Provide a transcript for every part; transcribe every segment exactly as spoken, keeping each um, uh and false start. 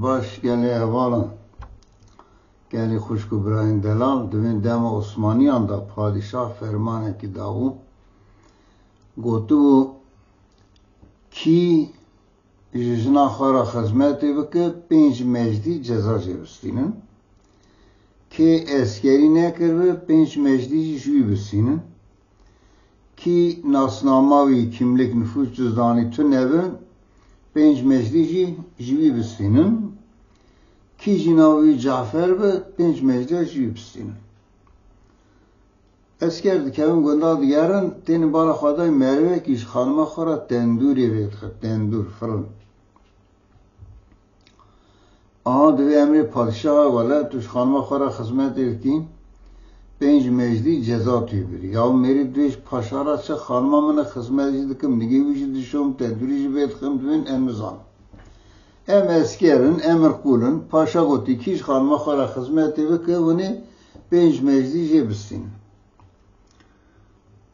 Baş gelê hevalan, gelê xwişk û birayên delal, di vê dema Osmaniyan de padîşah fermanekî dabû. Gotibû, kî ji jina xwe re xizmetê bike, pênc mecdî ceza jê bistînin. Kê eskerî nekiribe, pênc mecdî jî ji wî bistînin. Kî nasnama wî, kimlik, nifûs cizdanî tune be, pênc mecdî jî ji wî bistînin. Kî jî navê wî Cafer be, pênc mecdî ji wî bistînin. Esker dikevin gunda digerin, tênin bala xwe dayî merivekî ji xanima xwe re tendûrê vê dixe, tendûr, firin. Aha divê emrê padîşaha, wele tu ji xanima xwe re xizmetê dikî, pênc mecdî ceza tu yê birî. Ya mêrî divê ji paşa re çi, xanima min e, xizmet jî dikim, nigê wî jî dişom, tendûrî jî vê dixim, divên em nizanin. Em esker in, emir qûl in. Paşa gotî, kî ji xanima xwe re xizmetê bike, hûnê pênc mecdî jê bistînin.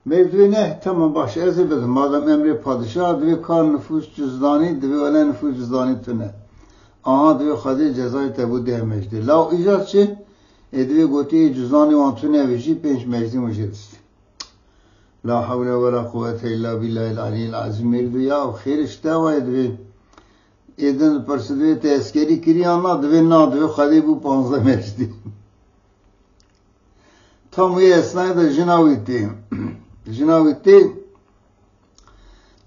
Mêr divê, ne, temam, baş, ez ê bidim. Madem emrê padîşah, divê ka nifûs cizdanî, divê wele nifûs cizdanî tune. Aha divê Xwedê cezayê te bû deh mecdî. Law îcar çi? Ê divê gotî, cizdanê wan tune be jî, pênc mecdî min jê distî. La hewle wela quwwete illa billahil aliyyil azîm. Mêr divê, ya xêr, işte wa ê divê. Ê din dipirsi, divê te eskerî kirî yan na, divê na, divê Xwedê bû panzdeh mecdî. Tam wê esnayê de jina wî tê. Jina wî tê.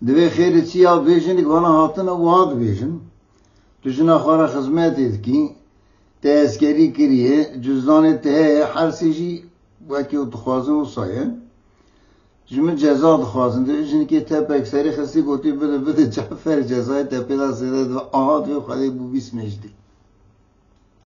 Divê xêrê çi ya, divê jinik vana hatine wiha dibêjin. Tu jina xwe re xizmetê dikî. Te eskerî kiriye, cizdanê te heye, her sê jî wekî ew dixwazin wisa ye. Ji min ceza dixwazin. Divê jinikê tepek serê xistî, gotî, bide, bide Cafer, cezayê te pê de zêde dibe. Aha divê Xwedê bû bîst mecdî.